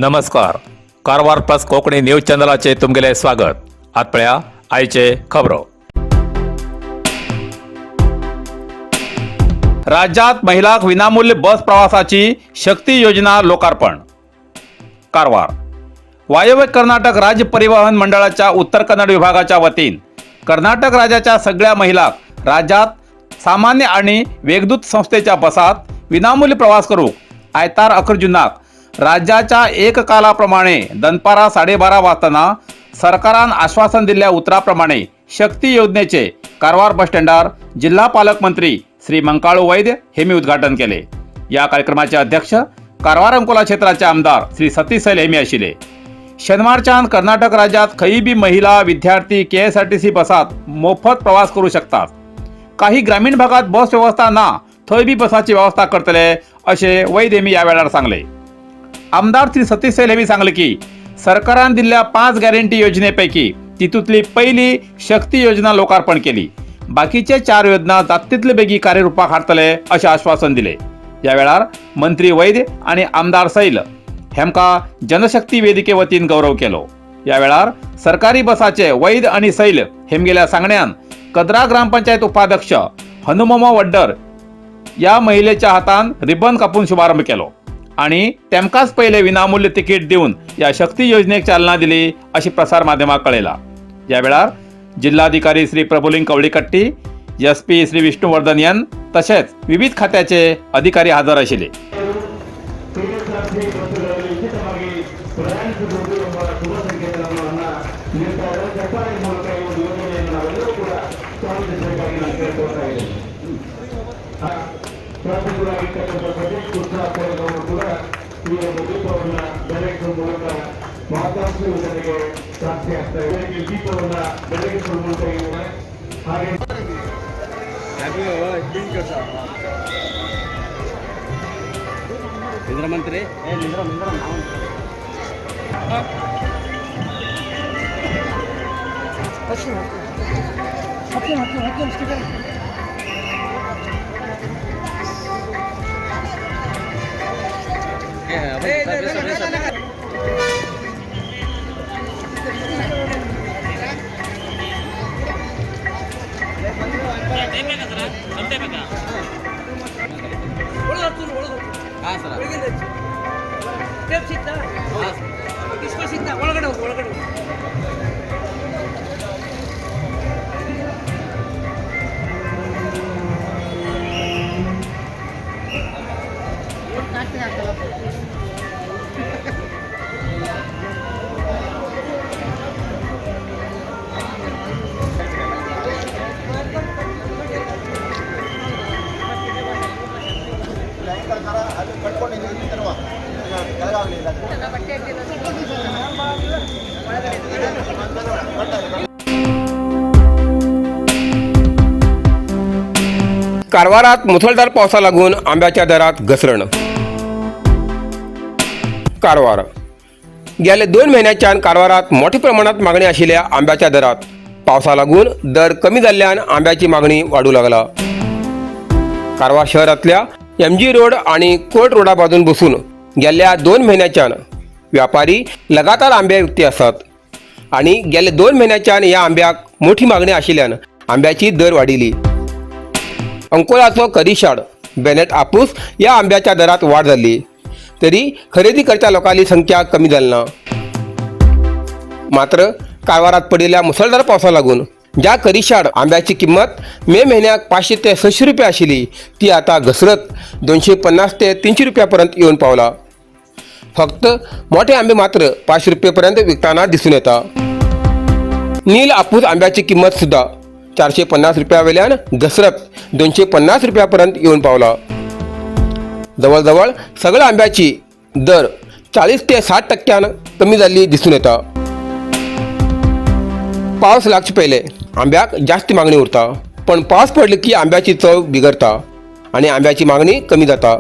नमस्कार, Karwar plus Konkani news चॅनलाचे तुमगेले स्वागत. आत पळया आयचे खबरो. राज्यात महिलांक विनामूल्य बस प्रवासाची शक्ती योजना लोकार्पण. कारवार. वायव्य कर्नाटक राज्य परिवहन मंडळाच्या उत्तर कन्नड विभागाच्या वतीन कर्नाटक राज्याच्या सगळ्या महिलांक राज्यात सामान्य आणि वेगदूत संस्थेच्या बसात विनामूल्य प्रवास करूक आयतार 11 जूनाक राज्याच्या एककालाप्रमाणे दनपारा 12:30 वाजताना सरकारान आश्वासन दिल्ल्या उतराप्रमाणे शक्ती योजनेचे कारवार बस स्टँडार जिल्हा पालकमंत्री श्री मंकाळू वैद्य हेमी उद्घाटन केले. या कार्यक्रमाचे अध्यक्ष कारवार अंकोला क्षेत्राचे आमदार श्री सतीश सैल हेमी आशिल्ले. शनिवारच्यान कर्नाटक राज्यात खंय बी महिला विद्यार्थी केएसआरटीसी बसात मोफत प्रवास करू शकतात. काही ग्रामीण भागात बस व्यवस्था ना थंय बी बसाची व्यवस्था करतले अशें वैद्य हेमी ह्या वेळार सांगले. आमदार श्री सतीश सैल हेमी सांगले की सरकारान दिल्ल्या 5 गॅरंटी योजनेपैकी तितूंतली पहिली शक्ती योजना लोकार्पण केली. बाकीचे 4 योजना जात तितले बेगी कार्यरूपाक हाडटले अशें आश्वासन दिले. ह्या वेळार मंत्री वैद्य आनी आमदार सैल हेमकां जनशक्ती वेदिके वतीन गौरव केलो. ह्या वेळार सरकारी बसाचे वैद्य आनी सैल हेमगेल्या सांगण्यान कदरा ग्रामपंचायत उपाध्यक्ष हनुममा वड्डर या महिलेच्या हातान रिबन कापून शुभारंभ केलो आणि तेमकाच पहिले विनामूल्य तिकीट दिवन या शक्ती योजनेक चालना दिली अशी प्रसार माध्यमाक कळयला. या वेळार जिल्हाधिकारी Shri Prabhuling Kavalikatti, S P Shri Vishnuvardhan N तशेंच विविध खात्याचे अधिकारी हजर आशिल्ले. ಕೆಎಸ್ಆರ್ಟಿ ಬಸ್ಸುಗಳಲ್ಲಿ ಉಚಿತವಾಗಿ ಪ್ರಯಾಣಿಸಬಹುದು ಎಂಬ ಶುಭ ಸಂಕೇತವನ್ನು ನೀಡ್ತಾ ಇದ್ದಾರೆ. ಚಪ್ಪಾಳೆ ಮೂಲಕ ಈ ಒಂದು ಯೋಜನೆಯನ್ನು ನಾವೆಲ್ಲರೂ ಕೂಡ ಸ್ವಾಗತಿಸಬೇಕಾಗಿ ನಾನು ಕೇಳ್ಕೊಳ್ತಾ ಇದ್ದೇನೆ. ಶಾಸಕರಾಗಿರ್ತಕ್ಕಂಥ ಸತೀಶ್ ಕೃಷ್ಣಾಪುರದವರು ಕೂಡ ಈ ಒಂದು ದೀಪವನ್ನ ಬೆಳಗಿಸುವ ಮೂಲಕ ಮಹತ್ವಾಂಶ ಯೋಜನೆಗೆ ಸಾಕ್ಷಿ ಆಗ್ತಾ ಇದೆ. ಈ ದೀಪವನ್ನ ಬೆಳಗಿಸುವ ಮೂಲಕ ಇದ್ದಾರೆ. ಹಾಗೆ ಮಂತ್ರಿ. ಹಾಂ ಸರ್. ಸ್ಟೆಪ್ಸ್ ಇತ್ತಾ? ಡಿಸ್ಕಸ್ ಇತ್ತಾ? ಒಳಗಡೆ ಹೋಗು, ಒಳಗಡೆ ಹೋಗು. कारवारात मुसळधार पावसा लागून आंब्याच्या दरात घसरण. कारवार. गेल्या 2 म्हयन्याच्यान कारवारात मोठ्या प्रमाणात मागणी आशिल्ल्या आंब्याच्या दरात पावसा लागून दर कमी जाल्ल्यान आंब्याची मागणी वाडूं लागला. कारवार शहरांतल्या एमजी रोड आणि कोर्ट रोडा बाजून बसून गेल्या 2 म्हयन्याच्यान व्यापारी लगातार आंबे विकते आसात आणि गेल्या 2 म्हयन्याच्यान ह्या आंब्याक मोठी मागणी आशिल्ल्यान आंब्याची दर वाडिल्ली. अंकोलाचो करिशाड, बेनेट आपूस या आंब्याच्या दरात वाढ जाल्ली तरी खरेदी करच्या लोकांची संख्या कमी जाली ना. मात्र कारवारात पडिल्ल्या मुसळधार पावसा लागून ज्या करिशाड आंब्याची किंमत मे म्हयन्याक 500 ते 600 रुपया आशिल्ली ती आता घसरत 250 ते 300 रुपया पर्यंत येवन पावला. फक्त मोठे आंबे मात्र 500 रुपये पर्यंत विकताना दिसून येता. नील आपूस आंब्याची किंमत सुद्धा 450 रुपया वयल्यान घसरत 250 रुपया पर्यंत येवन पावला. जवळजवळ सगळ्या आंब्याची दर 40 ते 60 टक्क्यान कमी जाल्ली दिसून येता. पावस लागचे पयले आंब्याक जास्त मागणी उरता, पण पावस पडलो की आंब्याची चव बिगडता आनी आंब्याची मागणी कमी जाता.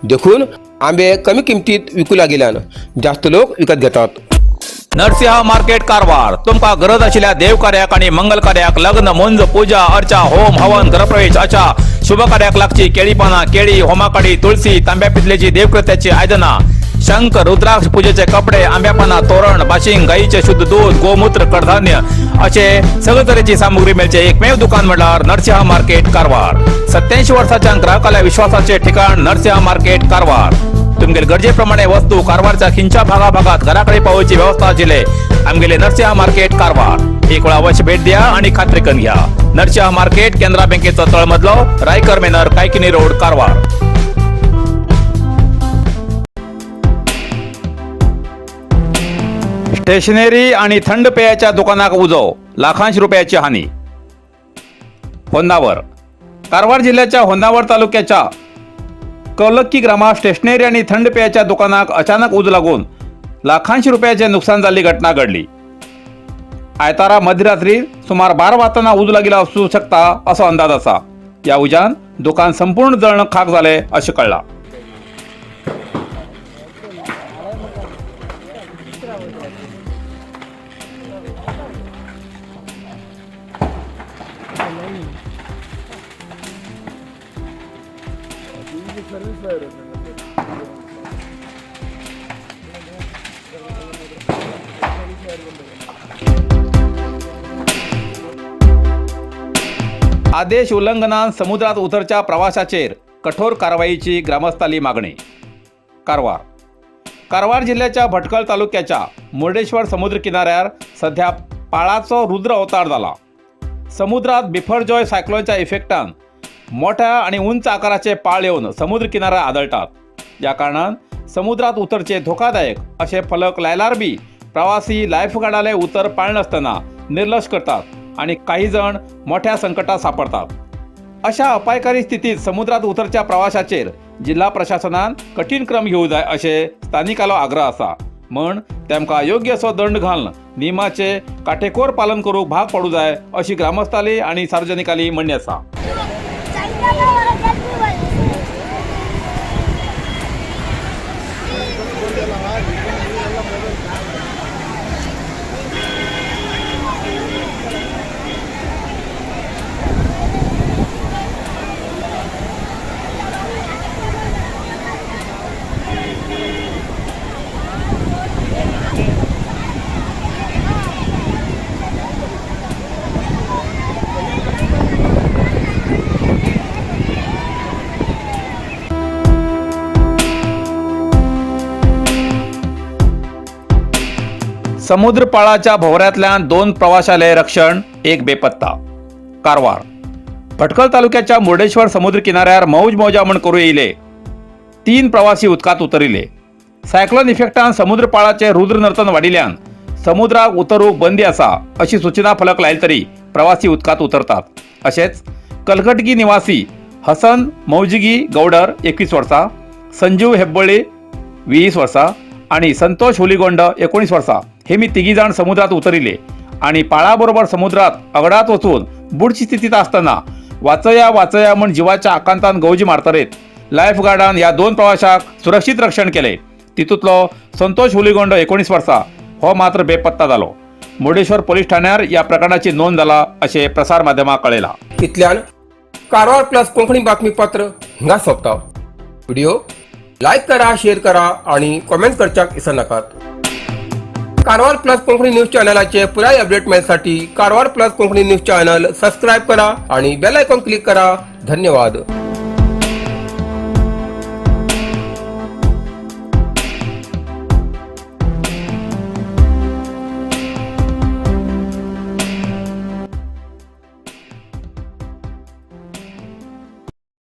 देखून आंबे कमी किमतीत विकू लागिल्ल्यान जास्त लोक विकत घेतात. नरसिंह मार्केट कारवार. तुमकां गरज आशिल्ल्या देव कार्याक आणि मंगल कार्याक, लग्न, मुंज, पूजा अर्चा, होम हवन, गृहप्रवेश अशा शुभ कार्याक लागची केळी पानां, केळी, होमाकाडी, तुळसी, तांब्या पितलेची देवकृत्याची आयदनां. शंख रुद्राक्ष पूजेचे कपडे, आंब्यापाना, तोरण, बाशिंग, गाईचे शुद्ध दूध, गोमूत्र, कडधान्य असे सगळे तरेची सामुग्री मेळचे एकमेव दुकान म्हणल्यार नरसिंहा मार्केट कारवार. 87 वर्साच्या ग्राहकाला विश्वासाचे ठिकाण नरसिंहा मार्केट कारवार. तुमगेले गरजेप्रमाणे वस्तू कारवारच्या खिंच्या भागाभागात घराकडे पावोवची व्यवस्था आशिल्ले आमगेले नरसिंहा मार्केट कारवार. एक वेळा अवश्य भेट द्या आणि खात्री करून घ्या. नरसिंहा मार्केट, केनरा बँकेचो तळमजलो, रायकर मेनर, कायकिनी रोड, कारवार. स्टेशनरी आणि थंड पेयाच्या दुकानाक उजो, लाखांश रुपयाची हानी. होन्नावर. कारवार जिल्ह्याच्या होन्नावर तालुक्याच्या कौलक्की ग्रामात स्टेशनरी आणि थंड पेयाच्या दुकानाक अचानक उज लागून लाखांश रुपयाचे नुकसान जाल्ली घटना घडली. आयतारा मध्यरात्री सुमार 12 वाजताना उजो लागिल्लो असू शकता असो अंदाज आसा. या उज्यान दुकान संपूर्ण जळण खाक जालें अशें कळ्ळां. आदेश उल्लंघनान समुद्रात उतरच्या प्रवाशाचेर कठोर कारवाईची ग्रामस्थाली मागणी. कारवार. कारवार जिल्ह्याच्या भटकळ तालुक्याच्या मुर्डेश्वर समुद्र किनाऱ्यार सध्या पाळाचो रुद्र अवतार जाला. समुद्रात बिफरजॉय सायक्लोनच्या इफेक्टान मोठ्या आणि उंच आकाराचे पाळ येवन समुद्र किनाऱ्यार आदळटात. ह्या कारणान समुद्रात उतरचे धोकादायक अशे फलक लायल्यार बी प्रवासी लायफगार्डाले उतर पाळनासतना निर्लक्ष करतात आणि काही जण मोठ्या संकटात सापडतात. अशा अपायकारी स्थितीत समुद्रात उतरच्या प्रवाशाचेर जिल्हा प्रशासनान कठीण क्रम घेवंक जाय अशें स्थानिकालो आग्रह आसा. म्हण तेमकां योग्य असो दंड घालून नियमाचे काटेकोर पालन करूंक भाग पडूं जाय अशी ग्रामस्थाली आणि सार्वजनिकाली म्हणणी आसा. समुद्रपाळाच्या भोवऱ्यांतल्यान 2 प्रवाशाले रक्षण, एक बेपत्ता. कारवार. भटकळ तालुक्याच्या मुर्डेश्वर समुद्र किनाऱ्यार मौज मौजा म्हण करूं येयले 3 प्रवासी उदकांत उतरिल्ले. सायक्लोन इफेक्टान समुद्रपाळाचे रुद्रनर्तन वाडिल्ल्यान समुद्राक उतरूंक बंदी आसा अशी सूचना फलक लायले तरी प्रवासी उदकांत उतरतात. अशेंच कलकटगी निवासी हसन मौजगी गौडर 21 वर्सां, संजीव हेब्बळी 20 वर्सां आणि संतोष हुलीगोंड 19 वर्सां हे मी तिगी जाण समुद्रात उतरिले आणि पाळाबरोबर समुद्रात अगडात वचून बुडची स्थितीत असताना वाचया वाचया म्हण जिवाच्या आकांतान गवजी मारतरेत लायफ गार्डान ह्या 2 प्रवाशाक सुरक्षीत रक्षण केले. तितूंतलो संतोष हुलीगोंड 19 वर्सां हो मात्र बेपत्ता जालो. मुर्डेश्वर पोलीस ठाण्यार या प्रकरणाची नोंद जाला अशें प्रसार माध्यमाक कळयलां. इतल्यान कारवार प्लस कोंकणी बातमीपत्र हिंगा सोंपता. व्हिडिओ लायक करा, शेअर करा आणि कॉमेंट करच्याक विसरनाकात. कारवार प्लस कोंकणी न्यूज चॅनलाचे पुराय update मेळसाठी Karwar plus Konkani news channel subscribe करा आणि बेल आयकॉन क्लिक करा. धन्यवाद.